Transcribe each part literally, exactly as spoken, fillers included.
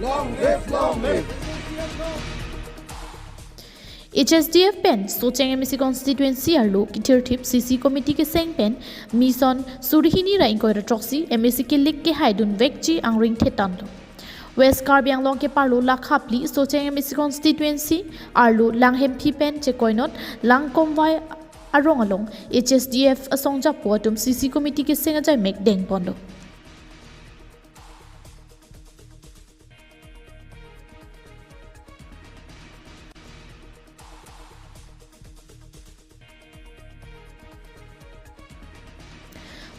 Long live, long live. H S D F pen Socheng M A C constituency arlo kithirthip C C committee keseng pen Mission suri hini ra ingkoi ra throksi M A C kelik kehaidun vekji angring thetanlo. West Karbi Anglong keparlo lakha phli Socheng M A C constituency arlo Langhemphi pen chekoinot Langkomvai arong along H S D F asong japo atum C C committee keseng ajai mek dengponlo.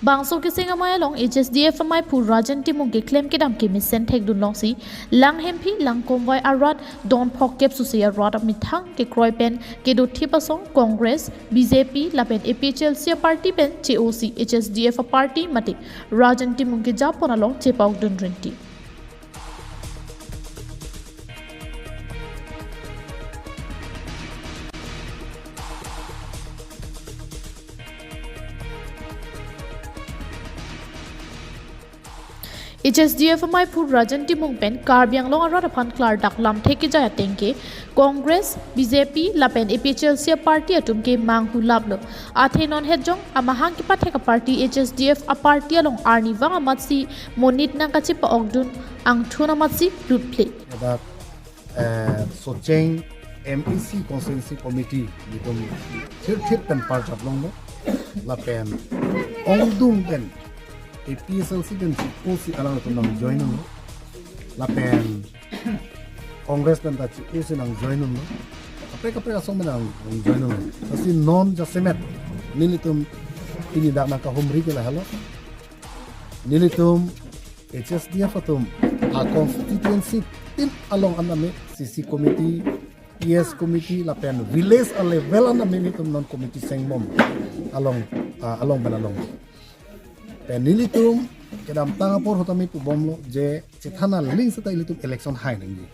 Bangso keseng amei along H S D F ameiphu Rajan Timung keklem kedam kemesen thekdun longsi Langhemphi Langkomvai arat don phokep susi arat amethang kekroi pen kedothip asong Congress, B J P lapen A P H L C party pen che-osi H S D F party mate Rajan Timung kejapon along chepakdun rinti. H S D F ameiphu Rajan Timung pen Karbi Anglong arat aphan klardak lamthe kejai ateng ke Congress, B J P lapen A P H L C party atum ke manghulaplo. Athe non hetjong amahang kepathek aparty H S D F aparty along arnivang amatsi monit nangkachepa-okdun angthun amatsi lutphle. Ladak, eh, Socheng M A C Constituency Committee nelitum thirthip pen parjap longlo. Lapen ongdung pen A P H L C pen che-osi alangtum nangjoin longlo. Lapen Congress pen ta che-osi nangjoin longlo. Kaprek kaprek asong pen nangjoin longlo. Lasi non jasemet nelitum pini dak nangkahumri ke lahelo. Nelitum H S D F atum a-constituency tin along an tame C C committee, P S committee lapen village a-level an tame nelitum non committee sengbom along, ah, along pen along. Pen nelitum kedamtang apor ahut tame pubomlo je chethan aling seta ilitum election hai nangji.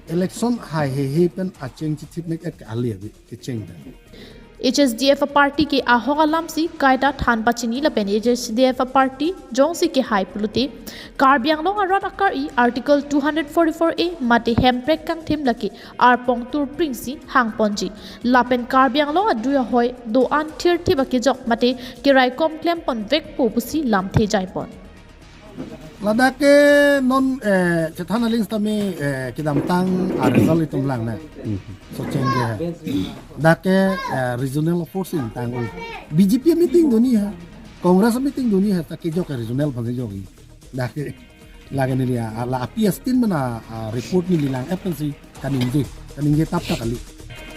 Election hai hehe pen acheng chithip mek et kali abi kecheng ta. H S D F party ke ahok alamsi kaita than pachini lapen H S D F party jongsi kehai pulote Karbi Anglong arat akari Article two hundred forty-four A mate hemprek kangthim lake arpong turpring si hangponji. Lapen Karbi Anglong adui ahoi do-an thirthip akejok mate keraikom klempon vekpo pusi lamthe jaipon. Ladak ke non, eh, chethan aling sitame, eh, kedamtang a-result itum lang na. Hmm. Socheng ke hai. Dak ke, eh, regional force ingtang u. B J P meeting do-an ha. Congress meeting do-an ha. Ta kejok ke regional aphan kejok i. Dak ke lake neli a, la api astin mana, ah, report neli lang aphan si kaningje, kaningje tap ta kali.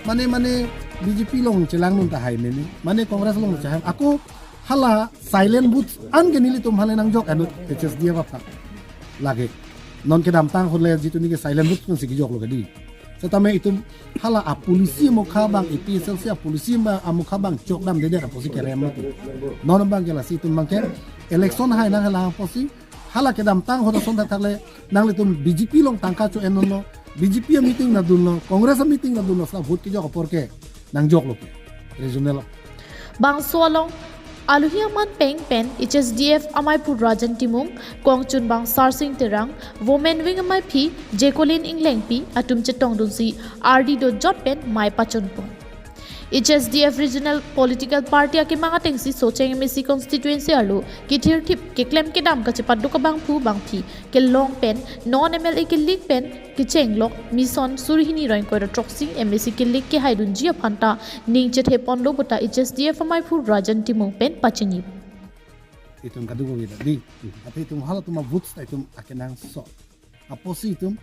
Mane, mane B J P along chelang non ta hai meme. Mane Congress along chehang. Ako hala silent vote an ke nelitum hala nangjok anut H S D F aphan. Lake. Non kedamtang ahut le jitu neli ke silent vote pensi kejoklo kedi. Setame itum hala a-policy amokha abang A P H L C a-policy abang amokha abang chokdamdedet apotsi kerem mati. Non abang ke lasi itum abang ke election hai nanghelang apotsi hala kedamtang ahut ason thakthak le nanglitum B J P along tangka cho-en non lo, B J P a-meeting nangdunlo, Congress a-meeting nangdunlo, sa vote kejok apor ke nangjoklo ke regional. Bangso along aluhi aman peng pen H S D F ameiphu Rajan Timung, kongchunbang Sarsing Terang, Women Wing ameiphi Jacqueline Englengpi atum chetongdunsi ardi dojot pen mei pachunpon. H S D F Regional Political Party akemang atengsi Socheng M A C constituency arlo kithirthip keklem kedam kachepaduk abangphu bangphi kelong pen non M L A kelik pen kechenglok Mission suri hini ra ingkoi ra throksi M A C kelik kehaidunji aphan ta ning chetheponlo puta H S D F ameiphu Rajan Timung pen pachini. Itum kadokave ta di. Athe itum halatum a-votes ta itum akenangsot. Apotsi itum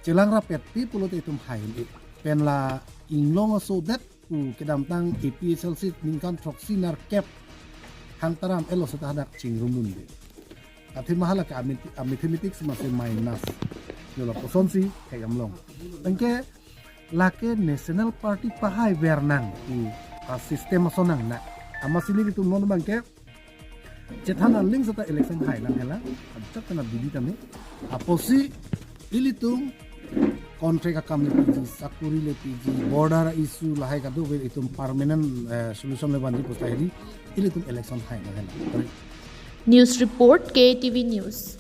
chelang rapet pi pulote itum hai un-e. Pen la inglong aso det pu kedamtang A P H L C ningkan throksi nerkep hang taram elo seta hadak chingrumdunde. Athema hala ke a-math-, a-mathematics masi minus. Yo lapusonsi kayamlong. Anke lake National Party pahai ver nang. Hmm. A-system ason nang na. Amatsi nelitum non abang ke chethan aling seta election hai nanghelang. Ajak kena bidi kami. Apotsi ilitum contract akam le piji, sakuri le piji, border issue lahai kadokave itum permanent, eh, solution le vanji pusta hedi, ilitum election hai nanghelang. News report, K T V News.